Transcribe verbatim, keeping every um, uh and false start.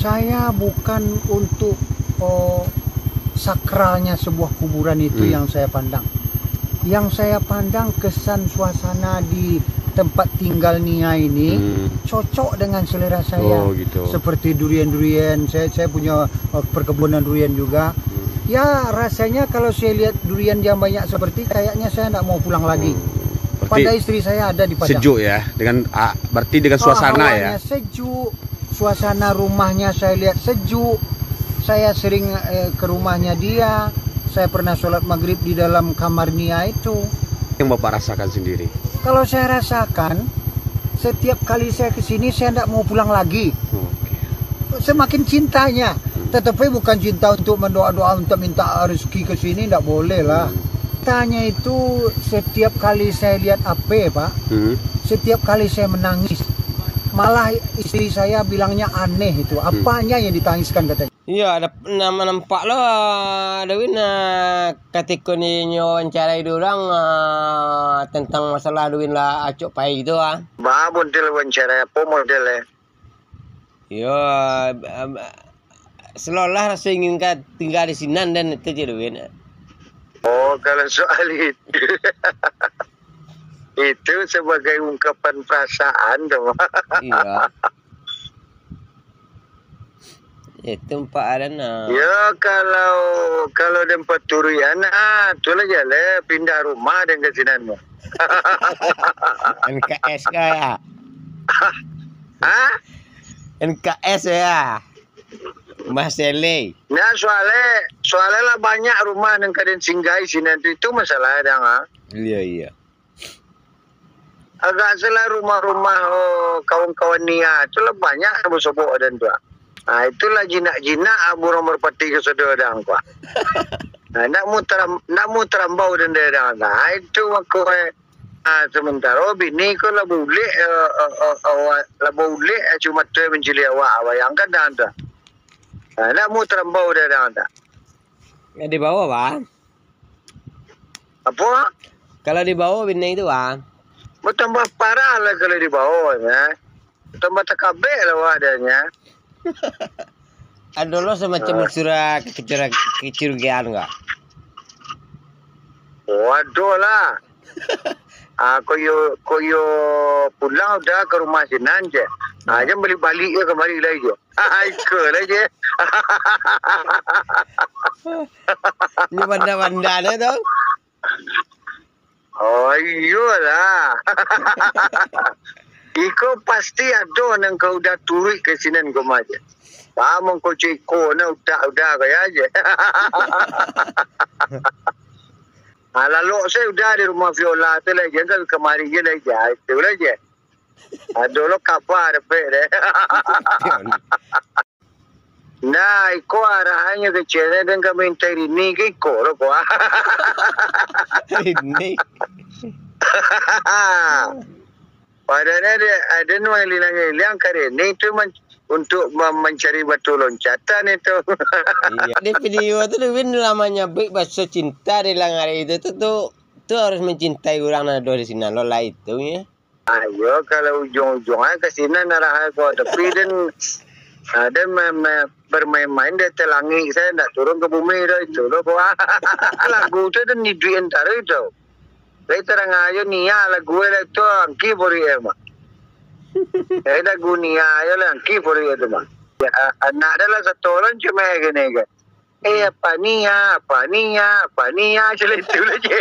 Saya bukan untuk, oh, sakralnya sebuah kuburan itu Hmm. yang saya pandang. Yang saya pandang kesan suasana di tempat tinggal Nia ini Hmm. cocok dengan selera saya. Oh, gitu. Seperti durian-durian, saya, saya punya, eh, perkebunan durian juga. Hmm. Ya, rasanya kalau saya lihat durian yang banyak seperti, kayaknya saya ndak mau pulang lagi. Hmm. Berarti Pada istri saya ada di Padang. sejuk ya, dengan, ah, berarti dengan Oh, suasana ya? hawanya sejuk, suasana rumahnya saya lihat sejuk. Saya sering, eh, ke rumahnya dia. Saya pernah sholat maghrib di dalam kamar Nia itu. Yang Bapak rasakan sendiri? Kalau saya rasakan, setiap kali saya ke sini, saya ndak mau pulang lagi. Oke. Semakin cintanya. Hmm. Tetapi bukan cinta untuk mendoa-doa, untuk minta rezeki ke sini, ndak boleh lah. Hmm. Cintanya itu setiap kali saya lihat Ape, Pak, Hmm. setiap kali saya menangis. Malah istri saya bilangnya aneh itu. Hmm. Apanya yang ditangiskan katanya? Iyo, ada nama nampak lo, ah, Dewin, ah, katiko ni nyo wawancarai dek urang, ah, tentang masalah Dewin lah acok pai gitu, ah. Ba model wawancarai, apo model, eh? Iyo, ah, ah, seolah-olah raso ingin ka tingga di sinan den itu je, Dewin. Oh, kalau soal itu, itu sebagai ungkapan perasaan tu. Iyo. Itu empat adan, ah. Ya, kalau, kalau den paturuik anak, tu lah jaleh pindah rumah den ka sinan tu. N K S ka ya? Hah? N K S ya? Mas Ele. Nah, soalnya, soalnya lah banyak rumah nan ka den singgahi sinan tu, itu masalah dang, ah. Iyo, iyo. Agak salah rumah-rumah, oh, kawan-kawan Nia tu lah banyak sobok-sobok adan tu, ah. Ah, itulah jinak-jinak, ah, burung merpati kasadonyo dang ko, ah. Ah, ndak mau taram-, ndak mau tarambau den dang, ah. Ah, itu mako, eh. Ah, sementaro bini ko lah baulek, eh, eh, eh, eh, lah baulek, eh, cuma tu mancaliak awak, bayangkan dang tu. Ah, ndak mau tarambau den dang tu. Ya, di bawah, Bang. Apo? Kalau di bawah bini tu, Bang. Batambah parah lah kalau di bawah, ya. Batambah takabek lah awak dia, ya. Ado lo samacam Ah. unsur kecuriga-, kecurigaan ka? Oh, ado lah. Ah, koyo, koyo pulang udah ka rumah sinan je. Ah, Ah. jan balik-balik je kamari lai je. Iko lah je. Ni banda-banda ni tu. Oh, iyolah. Iko pasti ado nan ka udah turuik ka sinan ko mah je. Paham ko ciko na udah-udah kaya je. Ah, lalok se udah di rumah Viola tu lah je, kan kamari je lah je. Itu lah je. Ado lo kaba dapek deh. Nah, iko arahannyo keceknyo den ka mintai Rini ka iko lo ko. Rini. Padahal ado, ado nu ilang-ilang ka Rini tu man-, untuk mem-, mancari batu loncatan itu. Iyo. Di video tu Dewin lah manyabuik baso cinta di lang ari itu tu, tu, tu harus mencintai urang nan ado di sinan lo lah itu nyo. Ayo, kalau ujuang-ujuang ai ka sinan arah ai ko. Tapi den, ah, den ma-, ma-, bermain-main di ateh langik sajo, ndak turun ka bumi doh itu doh ko. Lagu tu den iduik antaro itu. Lai tarang ayo Nia lagu e lah tu, angki pori e mah. Eh, lagu Nia ayo lah, angki pori e tu mah. Ya, a-, anak dah lah sato lah cuma kene kan. Eh, apa Nia, apa Nia, apa Nia, cuma itu lah je.